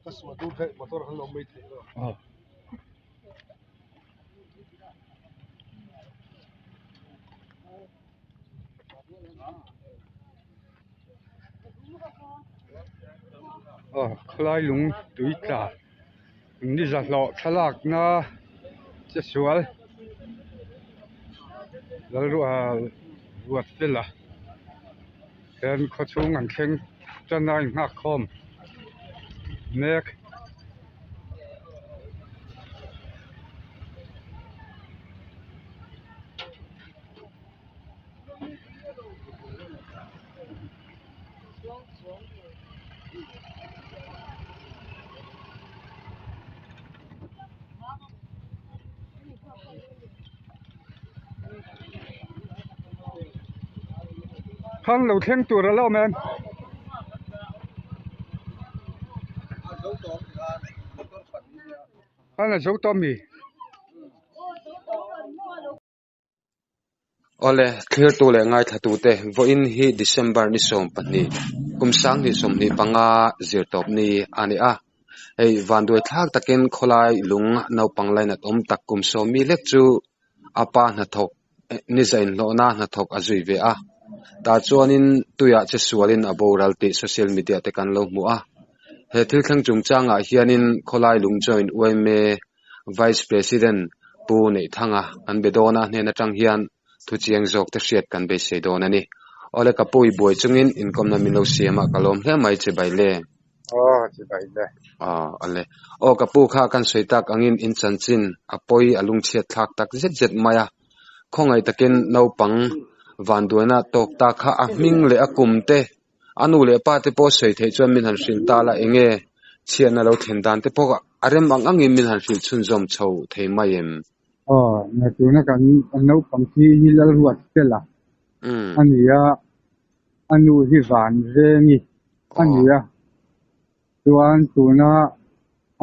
Aw khawlai lung tui tla ni za hlawh thlalakna che sual lalruah ruat fela hian khawchhung an thleng tan a inghak khawm mek. Khang lo thleng tur a la awm em? Khang a zo tawh ami? Awle, thlirtu leh ngaithlatute, vawiin hi December ni 12, kum 2025 zirtawp ni a ni a. Hei vanduai thlak takin khawlai lung naupang lainat awm tak kum 10 mi lek chu a pa hnathawk niza inhlawhna hnathawk a zui ve a. Tah chuanin tuiah che sualin a boral tih social media te kan lo hmu a. He thil thleng chungchangah hianin khawlai lung joint yma Vice President Pu Neihthanga an be dawn a, hnen atang hian thu chiang zawk te hriat kan beisei dawn a ni. Awle ka pu i buai chungin inkawmna min lo siam a, ka lawm hle mai che bai le. Aw che bai le. Aw awle. Aw ka pu kha kan sawi tak angin in chanchin a pawi a lungchhiat thlak tak zet zet mai a, khawngaih takin naupang vanduaina tawk ta kha a hming leh a kum te A nu leh pa te pawh sawi theih chuan min han hrilh ta la, enge chhiatna lo thlen dan te pawh a rem ang angin min han hrilh chhunzawm chho thei mai em? Aw, nge tuna kan naupang thi hi Lalruat Fela a ni a, a nu hi Vanvengi a ni a, chuan tuna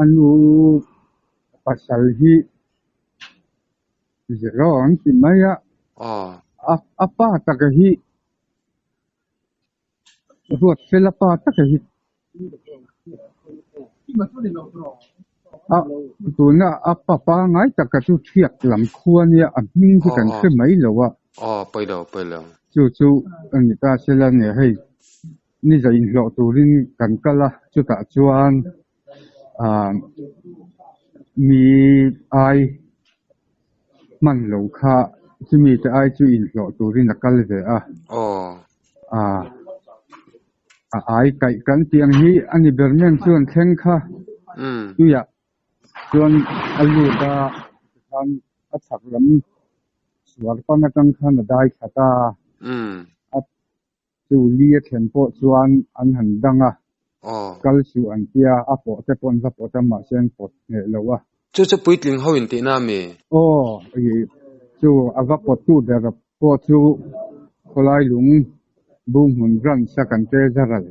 a nu pasal hi Zero an ti mai a, a pa taka hi Ruat fela pa taka hi a tuna a pa pangai taka chu thiak lam khua nia a hming hi kan hre mai lo a. Aw pawilo pawilo. Chu chu a ni ta sela nia hei ni za inhlawh turin kan kal a chutah chuan ah mi ai hman lo kha chumi te ai chu inhlawh turin a kal ve a. Aw. A ai kaih kan tih ang hi a ni ber nen chuan thleng kha tuiah chuan a lut a tikhan a chhak lam suar pan atang khan a dai thla ta a. Chu li a thlen pawh chuan an han dang a, kal suh an tia, a pawh te pawh an va pawt a, mahse an pawt hneh lo a. Chu chu puitling ho in tihna a mi? Aw, chu a va pawttu ber pawh chu khawlai lung Bunghmun branch a kan treasurer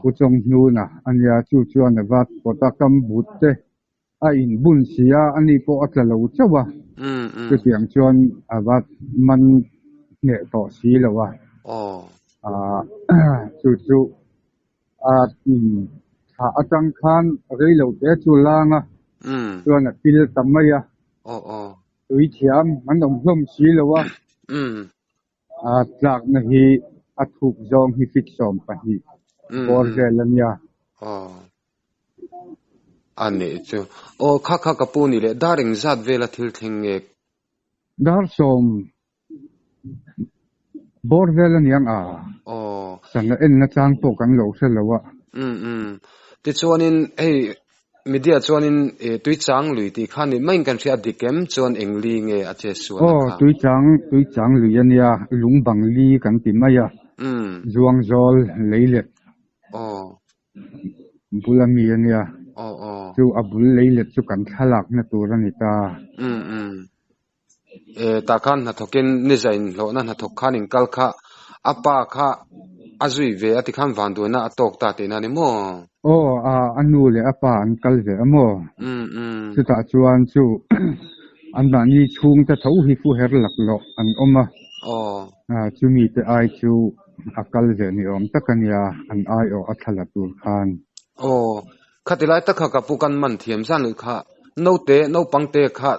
Pu Chawnghnuna a nia, chu chuan a va pawt a, kam but te a inbun si a, ani pawh a tla lo chauh a, chutiang chuan a va man hneh tawh si lo a, chu chu a thlah atang khan rei lo te chu lang a, chuan a pil ta mai a, tui thiam an awm hlawm si lo a, a tlakna hi a thuk zawng hi feet 12 bawr vel a nia. A nih chu. Aw kha kha ka pu ni leh dar eng zat vela thil thleng nge? Dar 10 bawr vel a niang a. Aw. Sana enna chang pawh kan lo hre lo a. Umm umm. Tichuanin hei media chuanin Tuichang lui tih kha ni maiin kan hria a dik em chuan eng li nge a che sual a Aw kha? Tuichang Tuichang lui a nia Lungbang li kan ti mai a. Umm. Zuangzawl leilet. Aw. Bul a mi a nia. Chu a bul lei let chu kan thlalakna tur a ni ta. Umm umm. E tah khan hnathawkin niza inhlawhna hnathawk khan inkal kha a pa kha a zui ve a tikhan vanduaina a tawk ta tihna a ni maw? Aw a a nu leh a pa an kal ve a maw? Umm umm. Chutah chuan chu anmahni chhungte tho hi fu her laklawh an awm a. Aw. Chumi te ai chu A kal ve ni awm tak a nia, an aiawh a thla la tur khan. Aw, Khati lai tak kha ka pu kan man thiam zan luih kha naute naupang te kha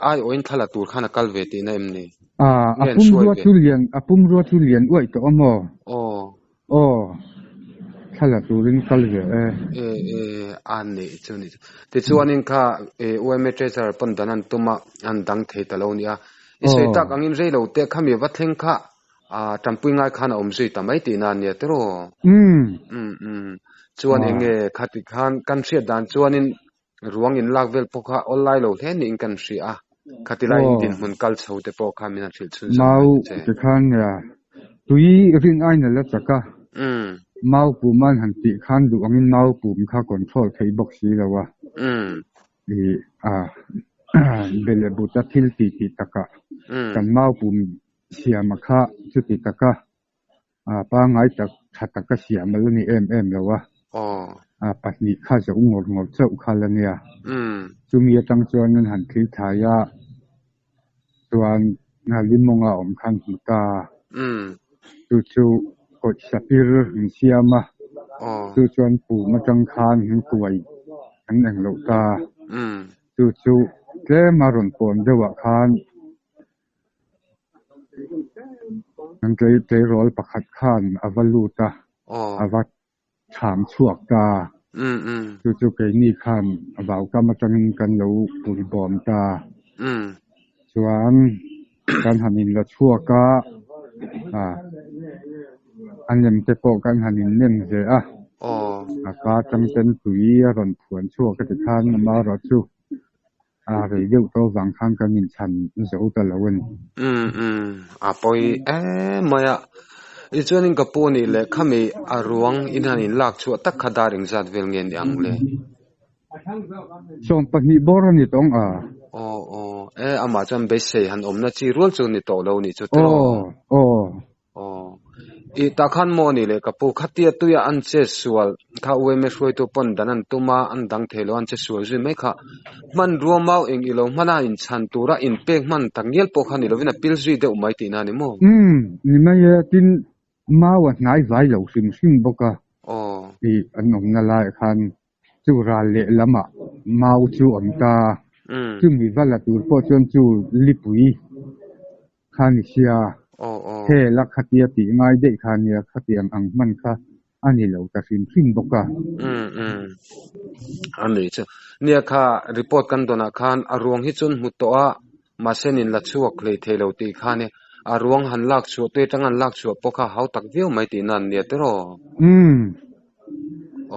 aiawhin thla la tur khan a kal ve tihna em ni? A pumrua chu lian a pumrua chu lian uaih tawh a maw? Aw. Aw. Thla la turin kal ve e. E e a nih chu nih chu. Tichuanin kha yma treasurer pawn dan an tum a, an dang thei ta lo nia. I sawi tak angin rei lo te khami va thleng kha tanpui ngai khan a awm zui ta mai tihna a nia tiraw? Umm. Umm umm. Chuan eng nge khati khan kan hriat dan chuanin ruang in lak vel pawh kha awl lai lo hle niin kan hria a, khati lai in dinhmun kal chho te pawh kha min han hrilh chhun zawk mai Mau ta che. tikhan nia tui rin aina la chak a, mau pum an han tih khan duh angin mau pum kha control theih bawk si lo a. Ih a bele but a thil ti tih takah kan mau pum siama kha chuti taka pangngai tak tha taka siam a la ni em em lo a, pahnih kha zo ngawr ngawr chauh kha la nia. Chumi atang chuan an han thli thai a, chuan Limawng a awm khan hmu ta. Chu chu kawih sapir an siam a, chu chuan pum atang khan an kuai an eng loh ta. Chu chu tlem a rawn pawn deuhah khan An tleirawl pakhat khan a va lut a, a va chham chhuak ta. Chu chu keini khan vaukam atangin kan lo pui bawm ta. Chuan kan han inla chhuak a, a nem te pawh kan han innem ve a. A ka atang ten tui a rawn phuan chhuak a ti khan amaherawhchu A rei deuh tawh vang khan kan inchhan zo ta lo a ni. Umm umm, a pawi em mai a. Tichuanin ka pu nih leh khami a ruang in han inlak chhuah tak kha dar engzat vel nge ni ang le? 12 bawr a ni tawng a. Aw aw, e amah chuan beisei han awmna chi rual chu ni tawh lo nih chu tiraw? Aw aw. Aw. I tah khan maw ni leh ka pu khatia tuia an che sual kha UMA hruaitu pawn dan an tum a, an dang thei lo an che sual zui mai kha. Hmanrua mau eng i lo hman a inchhan tura inpek hman tak ngial pawh kha ni lovin a pil zui deuh mai tihna a ni maw? Umm, ni mai e, tin mau a hnai vai lo hrim hrim bawk a. Aw. I an awmna laiah khan chu ral leh lamah mau chu awm ta. Chumi va la tur pawh chuan chu lipui kha ni sia, hel a khatia tih ngai daih kha nia, khatiang ang hman kha a ni lo ta hrim hrim bawk a. Umm umm a ni chu. Nia kha report kan dawnah khan a ruang hi chuan hmu tawh a, mahse nin la chhuak hlei thei lo tih kha nia, a ruang han lak chhuah tui atanga han lak chhuah pawh kha hau tak viau mai tihna an nia tiraw? Umm.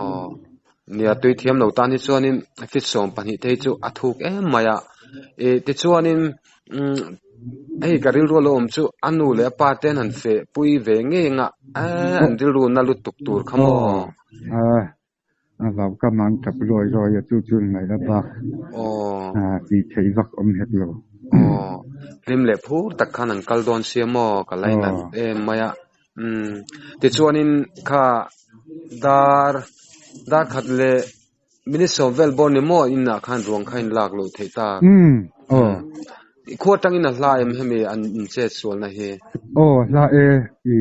Aw, nia tui thiam lo tan hi chuanin feet 12 te hi chu a thuk em mai a, ih tichuanin umm hei ka rilru a lo awm chu a nu leh a pa te an han feh pui ve ngei ang a, eee an rilru na lutuk tur kha maw? Aw, a vau ka man tap ruai ruai a chu chu ngaih a bak tih theih vak awm hek lo. Aw, hlim leh phur tak khan an kal dawn sia maw ka lainat em mai a. Umm tichuanin kha dar dar khat leh minute sawm vel bawr ni maw inah khan ruang kha in lak loh theih tak. Umm aw. I khua atangin a hla em hemi an inchet sualna hi? Aw hla e i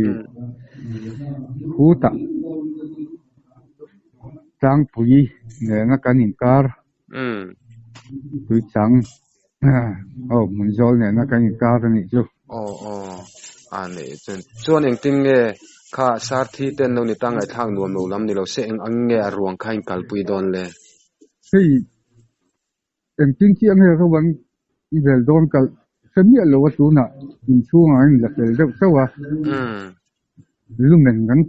khutah tlangpui nena kan inkar tuichang aw hmun zawl nena kan inkar a nih chu. Aw aw a nih chuan chuan engtin nge kha sarthi te an lo ni ta ngaihthlak nuam lo lam ni lo se eng ang nge a ruang kha in kalpui dawn le? Hei Engtin chiah nge ro an vel dawn kalh hre miah lo a tunah inchhungah an inla fel deuh chauh a, lumen kan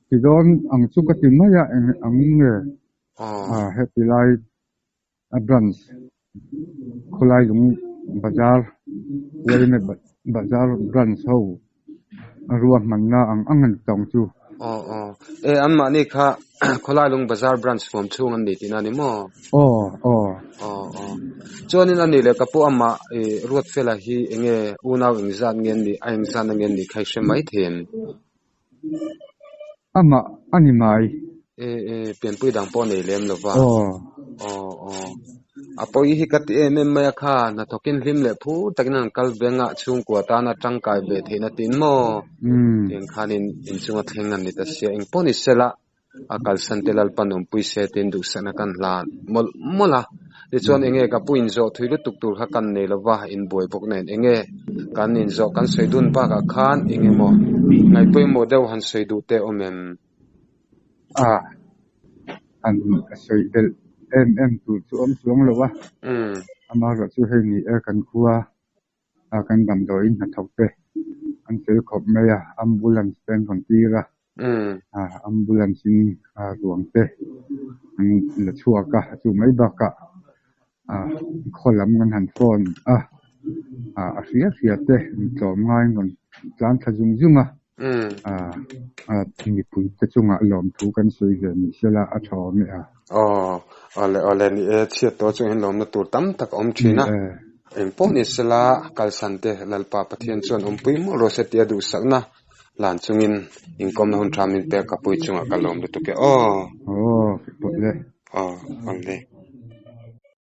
ti dawn ang chu ka ti mai a, eng ang nge heti lai a branch khawlai lung bazar yma bazar branch ho a ruahmanna ang ang a ni tawng chu. Aw aw e anmahni kha khawlai lung bazar branch huam chhung an ni tihna a ni maw? Aw aw. Aw aw chuanin a nih leh ka pu amah i Ruatfela hi enge unau engzat nge an nih a engzatna nge an nih kha i hre mai thei em? Amah a ni mai. E e, pianpui dang pawh nei lem lo va. Aw. Aw aw. A pawi hi ka ti em em mai a kha, hnathawkin hlim leh phur takin an kal veng a, chhungkua tana tangkai ve theihna tiin maw? Umm. Tiang khanin inchunga thleng an ni ta sia, engpawh ni sela. A kalsan te Lalpan awmpui se tiin duhsakna kan hlan mawlh mawlh a. Tichuan enge ka pu inzawh thui lutuk tur kha kan nei lova, inbuai bawk nen enge kan inzawh kan sawi dun bakah khan eng emaw ngaihpawimawh deuh han sawi duh te awm em? A, han sawi belh em em tur chu awm chuang lo a. Amaherawhchu chu hei ni e kan khua a kan damdawiin hnathawk te an fel khawp mai a, ambulance te an rawn tir a, ambulance in ruang te an la chhuak a, chu mai bakah khaw lam kan han phone a, a hria hria te tlawm ngaiin rawn tlan thla zung zung a, mipui te chungah lawmthu kan sawi ve ni sela a tha awm e a. Aw, awle awle ni e, chhiat tawh chu in lawmna tur tam tak a awm thin a. Eng pawh ni sela kalsan te Lalpa Pathian chuan awmpui mawlh rawh se tia duhsakna hlan chungin inkawmna hun tha min pek ka pui chungah ka lawm lutuk e aw. Aw, pawh le. Aw, awle.